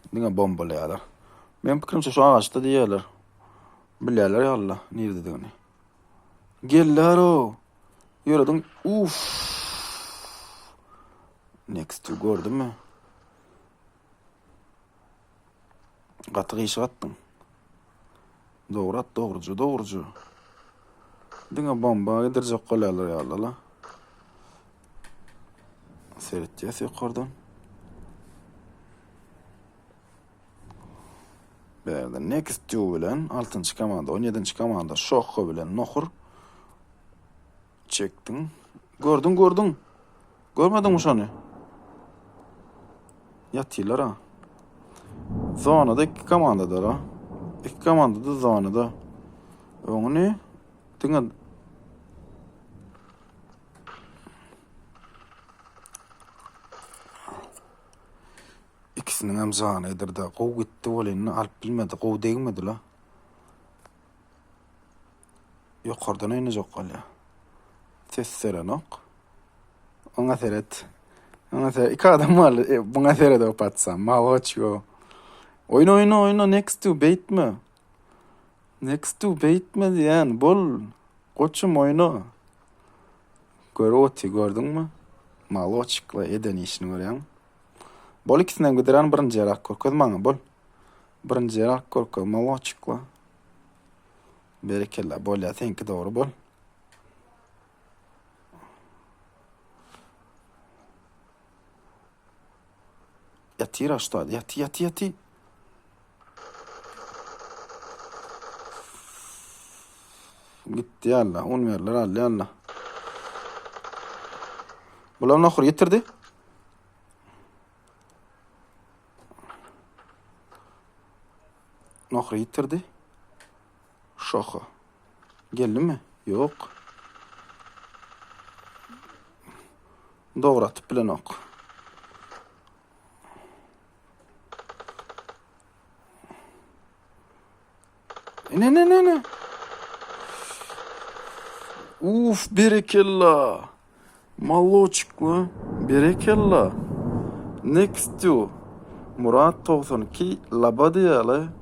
Diňe bombalaýarlar. Meň pikirimçe şu agaçda diýýärler. Bilýärler ýalyla nirededigini. Geller-ow. Ýörediň. Uff. Next to gördümi? Gaty gyşyk atdyň. Dogry at, dogruja, dogruja. Diňe bomba gidirjek bolýarlar ýalyla. Seretýäs ýokardan. Bärde Next Two bilen 6-njy komanda, 17-nji komanda Şohha bilen Nohur çekdiň. Gördüň, gördüň. Görmediňmi şony? Ýatylar ha. Zonada iki komanda da. Iki komanda da zonada. Öňüni diňe Ikisiniň hem jany edirde. Gowy gitdi welin alyp bilmedi. Gowy degmedi la. Ýokardan oýnajak bolýar. Ses berenok. Oňa seret. Oňa seret. Iki adam galdy. E, buňa seret o patsa. Maloç yo. Oýna oýna oýna next to beýtme. Next to beýtme diýen. Bol. Goçum oýna. Görüp oty gördüňmi? Maloçikla eden işini görýäň. Bol ikisinden gidiren birinji ýer alyp görkez maňa bol. Birinji ýer alyp görkez maloçikla. Berekella bolýa seňki dogry bol. Ýatyr aşda ýaty ýaty ýaty. Gitdi ýalla, un berler aldy ýalla. Bular nohur ýitirdi. Nohur ýitirdi. Şoha. Geldimi? Ýok. Dogry atyp bilenok. Ine ine ine ine. Uf berekella. Maloçikli berekella. Next to Murat 92 laba diýeli.